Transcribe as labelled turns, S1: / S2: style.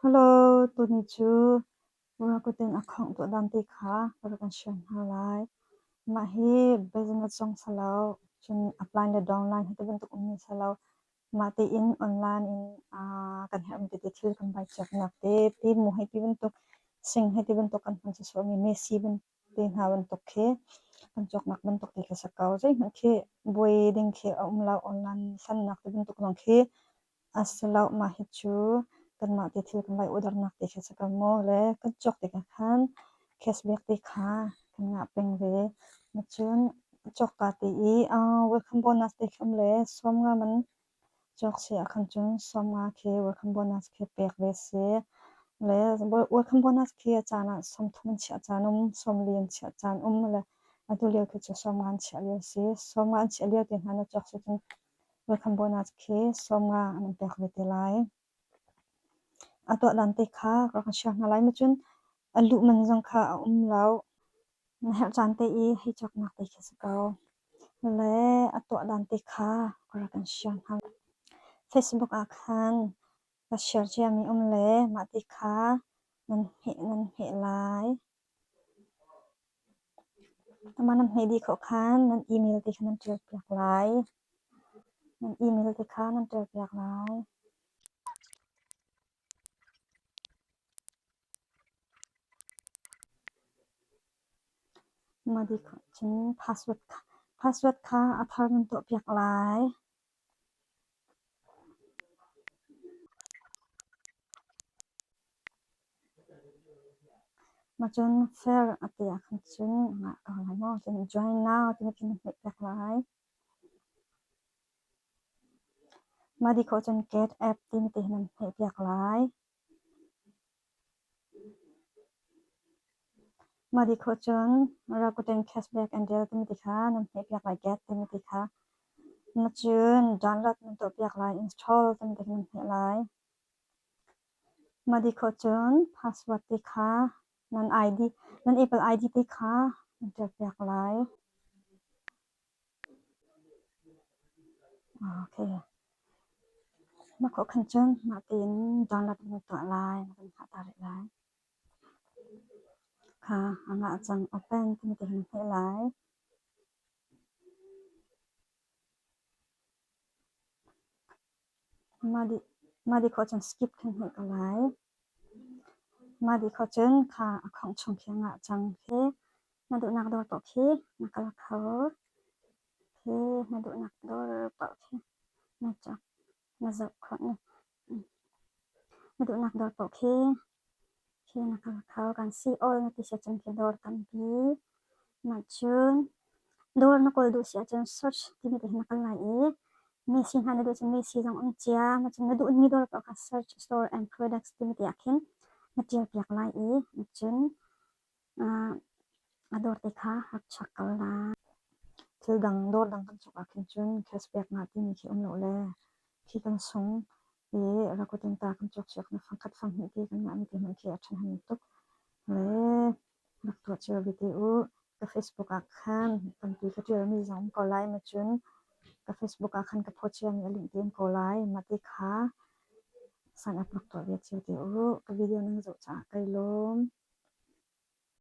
S1: Hello, tuni cu Rakuten account tuah dan te kha ka rak in share hna lai. Mah hi business zong si lo, cun upline le downline hi ti bantuk ummi si lo. Mah tein online in kan herhmi tete thil kan vai cawknak te, timu hei ti bantuk, sing hei ti bantuk kan hman sawsawhmi Messi te hna bantuk khi kan cawknak bantuk te khi si ko. Zeihmanh khi buai ding khi a um lo. Online hlannak ti bantuk zong khi a si lo. Mah hi cu kanmah te thil kan vai ordernak te khi si ko mu. Le kan cawk tikah khan cashback te kha kan ngah peng ve. Cun cawkka te i welcome bonus te khi um le sawmnga man cawk si ahkhan cun sawmnga khi welcome bonus khi pek ve si. Le welcome bonus khi a caan ah sawmthum an chiah caan um, sawmli an chiah caan um le atu lio khi cu sawmnga an chiah lio si. Sawmnga an chiah lio te hna na cawk si cun welcome bonus khi sawmnga an in pek ve te lai. A tuah dan te kha ka kan share hna lai ma cun a luh man zong kha a um lo. Na herh caan te i hei cawknak te khi si ko. Le a tuah dan te kha ka rak kan share hna. Facebook ah khan ka share ciami um le mah ti kha nan hmeh nan hmeh lai. Mah nan hmeh dih khawh khan nan email te kha nan ṭial piak lai. Nan email te kha nan ṭial piak lai. Mah dih khawh cun password kha password kha a thar nan tuah piak lai. Mah cun fair a ti ahkhan cun ngah ko lai maw? Cun join now timi khi na hmet piak lai. Mah dih khawh cun get app timi te hi nan hmeh piak lai. Mah dih khawh cun Rakuten cashback and deal timi te kha nan hmeh piak lai get timi te kha. Na cun download nan tuah piak lai install timi te kha nan hmeh lai. Mah dih khawh cun password te kha nan ID nan Apple ID te kha nan ṭial piak lai. Okay. Mah khawh khan cun mah tein download na tuah lai, na kan hngah ta rih lai. Kha a ngah cang open timi te hin hmeh lai. Mah dih khawh cun skip khan hmeh ko lai. Mah dih khawh cun kha a khongh chung khi a ngah cang khi. Na duhnak dawr paoh khi na kal kho. Khi na duhnak dawr paoh khi na cawk na zoh khawh ni. Na duhnak dawr paoh khi khi na kal kho. Kan si all na ti si ahcun khi dawr tampi. Mah cun dawr na kawl duh si ahcun search timi te hin na kal lai i Messi hna na duh cun Messi zong um cia. Mah cun na duhmi dawr paoh kha search store and products timi te ah khin na ṭial piak lai i cun a dawr te kha rak chuak ko lai. Thil dang dawr dang kan cawk ah khin cun cashback ngah timi khi um lo le khi kan sung i Rakuten ta kan cawk siak na fangkhat fanghnih ti kan ngahmi te hmanh khi a ṭhahnem tuk. Le rak tuah cio ve te u. Ka Facebook ah khan tampi ka ṭialmi zong um ko lai ma cun ka Facebook ah khan ka phawt ciami a link te um ko lai. Mah te kha sign up rak tuah ve cio te u. Ka video nan zoh caah kai lawm.